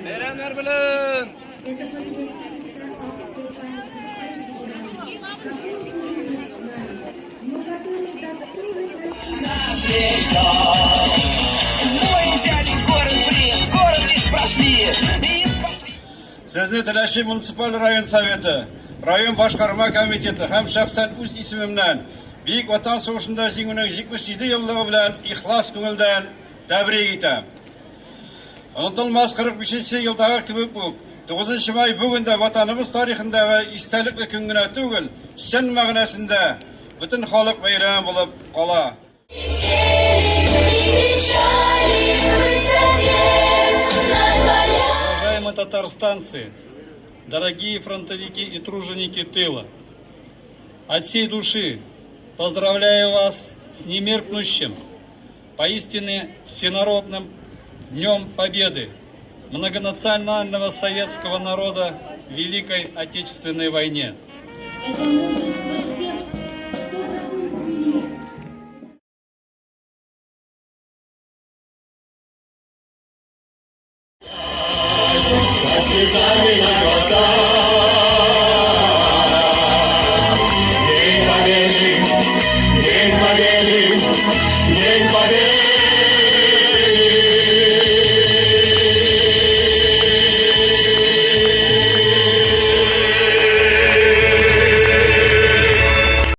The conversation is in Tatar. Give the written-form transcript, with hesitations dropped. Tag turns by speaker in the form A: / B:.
A: Бәйрәмнәр белән!
B: Сезне Теләче муниципаль район советы, район башкарма комитеты һәм шәхсән үз исемемнән Бөек Ватан сугышында Җиңүнең 77 еллыгы белән ихлас күңелдән тәбрик итәм. Онытылмас 45 нче елдагы кебек үк, 9 май бүген дә Ватаныбыз тарихындагы истәлекле көн генә түгел, чын мәгънәсендә бөтен халык бәйрәме булып кала.
C: Уважаемые татарстанцы, дорогие фронтовики и труженики тыла, от всей души поздравляю вас с немеркнущим, поистине всенародным Днем Победы многонационального советского народа в Великой Отечественной войне.
D: Это мужество тех, кто готов